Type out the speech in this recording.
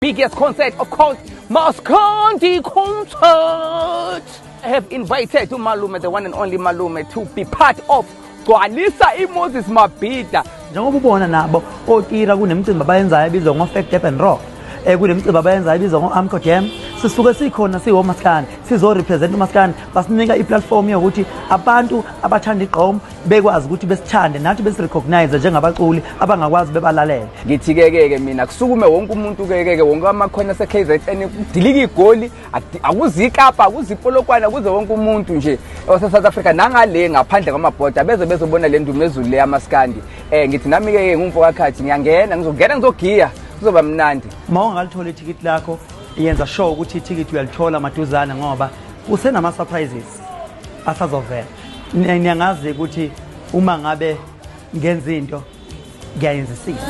Biggest concert, of course, Maskandi concert. I have invited uMalume, the one and only Malume, to be part of Gcwalisa iMoses Mabhida. Njengoba ubona nabo otira kunemicimbi abayenzayo ebizwa ngo-Fact Durban Rock, kunemicimbi abayenzayo ebizwa ngo-Amco Jam, sisuke sikhona siwomaskandi, sizo-represent umaskandi. Basinika i-platform yokuthi abantu abathanda igqom bekwazi ukuthi besithande nathi, besi-recognize njengabaculi abangakwazi bebalalele. Ngithi ke mina kusukume wonke umuntu ke wonke amakhona ase-KZN, kudilika iGoli, akuze iKapa, akuze iPolokwane, akuze wonke umuntu nje wase-South Africa nangale ngaphandle kwamabhoda, beze bezobona le ndumezulu le yamaskandi. Ngithi nami ke ngumfo kaKhathi, ngiyangena, ngizongena, ngizogiya, kuzoba mnandi. Uma ungalithola ithikithi lakho, yenza sure ukuthi ithikithi uyalithola maduzane, ngoba usenama-surprises asazovela. Niyangazi ukuthi uma ngabe ngenza into, ngiyayenzisisa.